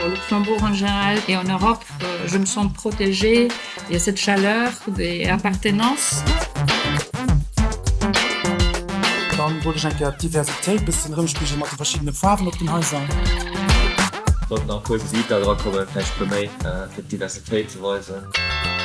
Au Luxembourg en général et en Europe, je me sens protégée, il y a cette chaleur et appartenance. Dann wollt ech eng Kéier d'Diversitéit bëssen erëmspigelen mat de verschiddene Faarwen op den Haiser. Sollten nach e puer Visiter dra kommen, vläicht e puer méi, fir d'Diversitéit ze weisen.